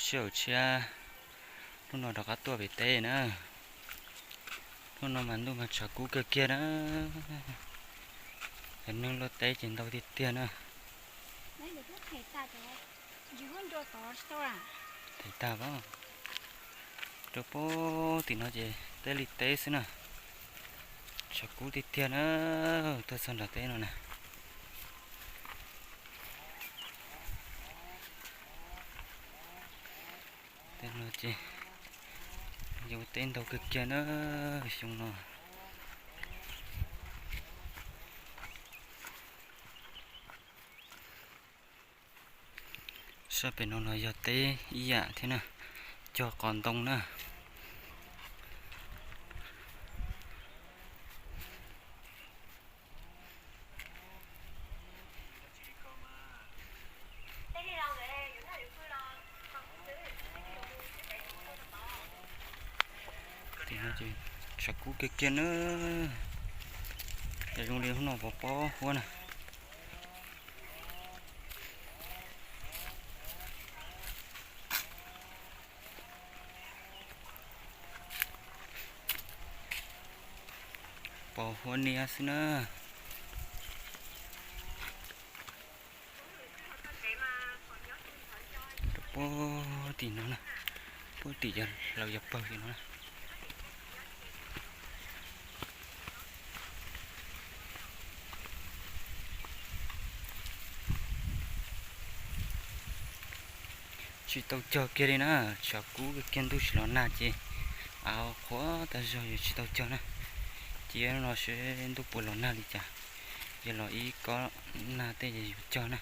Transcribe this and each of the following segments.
Sij hawm tshiab, hnub no rov qab tuaj pem teb na. Hnub no mas ntuj mas tshav kub kawg kiag na. Cov neeg luaj teb ces ntau tiag tiag na. Them tag pab. Rau pem tim no ces teb li teb xwb na. Tshav kub tiag tiag na. Tuaj txog nram teb no na. Tej no ces yus teb ntau kawg kiag na xyoo no. Sab pem no los yog teb ib yam thiab na, cog qos ntoo na. Tshav kub kiag kiag na. Yog zoo li hnub no pov pob huab na. Pos huab niab xwb na. Rau puag tim no na, puag tim yog laus yog pawg tim no na. Tsis tau cog kiag li na, tshav kub kiag ntuj tsis los nag ces av qhuav tas zog yuav tsis tau cog na. Ces no seb ntuj puas los nag li cas, yog los ib kob nag tej ces yuav cog na.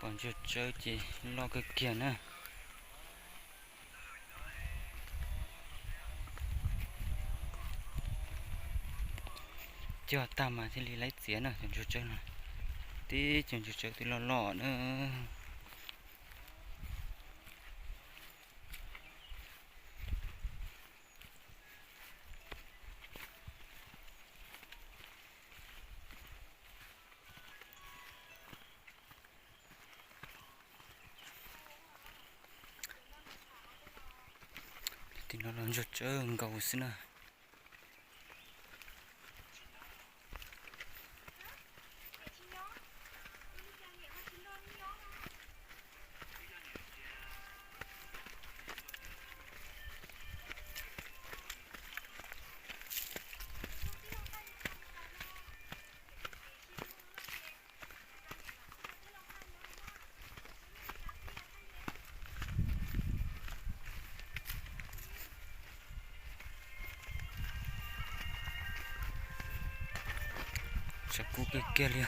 Pom ntsuag tsawb ces loj kawg kiag na. Cog tag mas thiaj li laib txiav na cov ntsuag tsawb no. Tib cov ntsuag tsawb twb loj loj na. Tim no los ntsuag tsawb nkaus xwb na. Tshav kub kiag kiag li.